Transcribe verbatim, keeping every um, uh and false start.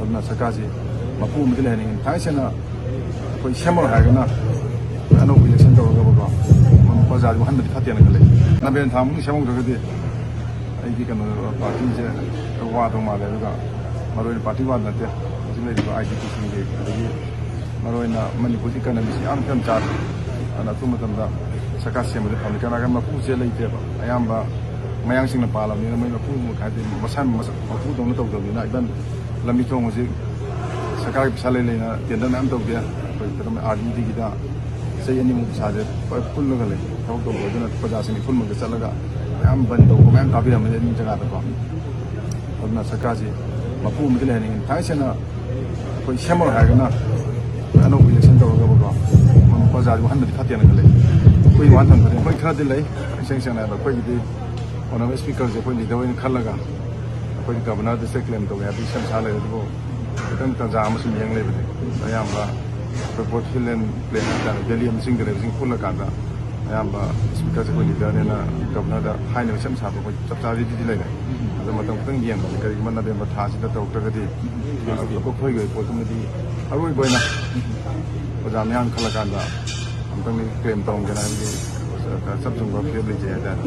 ꯑꯗꯨꯅ ꯁꯔꯀꯥꯔꯁꯤ ꯃꯄꯨ ꯑꯃꯗꯤ ꯂꯩꯍꯟꯅꯤꯡꯉꯤ꯫ ꯊꯥꯡꯒꯩ ꯁꯦꯡꯅ ꯑꯩꯈꯣꯏ ꯁꯦꯝꯃꯔꯣꯏ ꯍꯥꯏꯔꯒꯅ ꯑꯅꯧꯕ ꯏꯂꯦꯛꯁꯟ ꯇꯧꯔꯒꯕꯀꯣ ꯄ꯭ꯔꯖꯥꯁꯤ ꯋꯥꯍꯟꯕꯗꯤ ꯐꯠꯇꯦꯅ ꯈꯜꯂꯤ꯫ ꯅꯕꯦꯝꯕꯔ ꯊꯥ ꯃꯅꯨꯡꯗ ꯁꯦꯝꯍꯧꯗ꯭ꯔꯒꯗꯤ ꯑꯩꯒꯤ ꯀꯩꯅꯣ ꯄꯥꯔꯇꯤꯁꯦ ꯋꯥꯗꯧ ꯃꯥꯜꯂꯦ꯫ ꯑꯗꯨꯒ ꯃꯔꯨꯑꯣꯏꯅ ꯄꯥꯔꯇꯤ ꯋꯥꯗ ꯅꯠꯇꯦ, ꯍꯧꯖꯤꯛ ꯂꯩꯔꯤꯕ ꯑꯥꯏ ꯗꯤ ꯄꯤꯁꯤꯡꯒꯤ, ꯑꯗꯒꯤ ꯃꯔꯨꯑꯣꯏꯅ ꯃꯅꯤꯄꯨꯔ ꯏꯀꯅꯃꯤꯁꯤ ꯌꯥꯝ ꯐꯤꯕꯝ ꯆꯥꯗ꯭ꯔꯦ꯫ ꯑꯗꯨꯅ ꯑꯊꯨꯕ ꯃꯇꯝꯗ ꯁꯔꯀꯥꯔ ꯁꯦꯝꯕꯗꯤ ꯐꯕꯅꯤ꯫ ꯀꯅꯥꯒ ꯃꯄꯨꯁꯦ ꯂꯩꯇꯦꯕ꯫ ꯑꯌꯥꯝꯕ ꯃꯌꯥꯡꯁꯤꯡꯅ ꯄꯥꯜꯂꯕꯅꯤꯅ ꯃꯣꯏ ꯃꯄꯨ ꯍꯥꯏꯗꯤ ꯃꯁꯥ ꯃꯁꯥ ꯃꯄꯨꯗꯧꯅ ꯇꯧꯗꯕꯅꯤꯅ, ꯏꯚꯟ ꯂꯝꯕꯤ ꯊꯣꯡ ꯍꯧꯖꯤꯛ ꯁꯔꯀꯥꯔꯒꯤ ꯄꯩꯁꯥ ꯂꯩ ꯂꯩꯅ ꯇꯦꯟꯗꯔ ꯃꯌꯥꯝ ꯇꯧꯗꯦ꯫ ꯑꯩꯈꯣꯏ ꯀꯩꯅꯣ ꯑꯥꯔ ꯗꯤ ꯄꯤꯒꯤꯗ ꯆꯍꯤ ꯑꯅꯤꯃꯨꯛꯀꯤ ꯄꯩꯁꯥꯁꯦ ꯄꯨꯜꯂꯒ ꯂꯩ꯫ ꯊꯕꯛ ꯇꯧꯕ ꯑꯗꯨꯅ ꯄ꯭ꯔꯖꯥꯁꯤꯡꯒꯤ ꯏꯐꯨꯟꯃꯛꯇ ꯆꯠꯂꯒ ꯃꯌꯥꯝ ꯕꯟ ꯇꯧꯕ ꯃꯌꯥꯝ ꯇꯥꯕꯤꯔꯝꯃꯅꯤ ꯑꯗꯨꯝ ꯖꯒꯥꯗꯀꯣ꯫ ꯑꯗꯨꯅ ꯁꯔꯀꯥꯔꯁꯤ ꯃꯄꯨ ꯑꯃꯗꯤ ꯂꯩꯍꯟꯅꯤꯡꯉꯤ꯫ ꯊꯥꯡꯒꯩ ꯁꯦꯡꯅ ꯑꯩꯈꯣꯏ ꯁꯦꯝꯃꯔꯣꯏ ꯍꯥꯏꯔꯒꯅ ꯑꯅꯧꯕ ꯏꯂꯦꯛꯁꯟ ꯇꯧꯔꯒꯕꯀꯣ ꯄ꯭ꯔꯖꯥꯁꯤ ꯋꯥꯍꯟꯕꯗꯤ ꯐꯠꯇꯦꯅ ꯈꯜꯂꯦ꯫ ꯑꯩꯈꯣꯏ ꯋꯥꯍꯟ ꯊꯝꯕꯗꯤ ꯑꯩꯈꯣꯏ ꯈꯔꯗꯤ ꯂꯩ꯫ ꯏꯁꯦꯡ ꯁꯦꯡꯅ ꯍꯥꯏꯔꯕꯗ ꯑꯩꯈꯣꯏꯒꯤꯗꯤ ꯑꯣꯅꯔꯦꯕꯜ ꯁ꯭ꯄꯤꯀꯔꯁꯦ ꯑꯩꯈꯣꯏ ꯂꯤꯗꯔ ꯑꯣꯏꯅ ꯈꯜꯂꯒ ꯑꯩꯈꯣꯏꯗꯤ ꯒꯕꯔꯅꯔ ꯗꯤꯁꯇ꯭ꯔꯤꯛ ꯀ꯭ꯂꯦꯝ ꯇꯧꯒꯦ ꯍꯥꯏꯕꯗꯤ ꯁꯦꯝ ꯁꯥ ꯂꯩꯔꯦ꯫ ꯑꯗꯨꯕꯨ ꯈꯤꯇꯪ ꯇꯥꯟꯖꯥ ꯑꯃ ꯁꯨꯝ ꯌꯦꯡ ꯂꯩꯕꯅꯤ꯫ ꯑꯌꯥꯝꯕ ꯑꯩꯈꯣꯏ ꯕꯣꯠ ꯍꯤꯜ ꯑꯦꯟ ꯄ꯭ꯂꯦꯟ ꯍꯥꯏꯇꯥꯔꯦ, ꯚꯦꯂꯤ ꯑꯃ ꯆꯤꯡꯗ ꯂꯩꯕꯁꯤꯡ ꯄꯨꯜꯂꯀꯥꯟꯗ ꯑꯌꯥꯝꯕ ꯁ꯭ꯄꯤꯀꯔꯁꯦ ꯑꯩꯈꯣꯏ ꯂꯤꯗꯔꯅꯦꯅ ꯒꯕꯔꯅꯔꯗ ꯍꯥꯏꯅꯕ ꯁꯦꯝ ꯁꯥꯕ ꯑꯩꯈꯣꯏ ꯆꯞ ꯆꯥꯕꯤꯗꯤ ꯂꯩꯔꯦ꯫ ꯑꯗꯣ ꯃꯇꯝ ꯈꯤꯇꯪ ꯌꯦꯡꯕꯅꯤ꯫ ꯀꯔꯤꯒꯨꯝꯕ ꯅꯕꯦꯝꯕꯔ ꯊꯥꯁꯤꯗ ꯇꯧꯔꯛꯇ꯭ꯔꯒꯗꯤ ꯑꯩꯈꯣꯏꯒꯤ ꯑꯣꯏꯕ ꯄꯣꯠꯇꯨꯃꯗꯤ ꯑꯔꯣꯏꯕ ꯑꯣꯏꯅ ꯑꯣꯖꯥ ꯃꯌꯥꯝ ꯈꯜꯂꯀꯥꯟꯗ ꯑꯝꯇꯪꯗꯤ ꯀ꯭ꯂꯦꯝ ꯇꯧꯔꯝꯒꯦꯅ ꯍꯥꯏꯕꯒꯤ ꯆꯞ ꯆꯨꯝꯕ ꯐꯤꯔꯦꯞ ꯂꯩꯖꯩ ꯍꯥꯏꯇꯥꯔꯦ꯫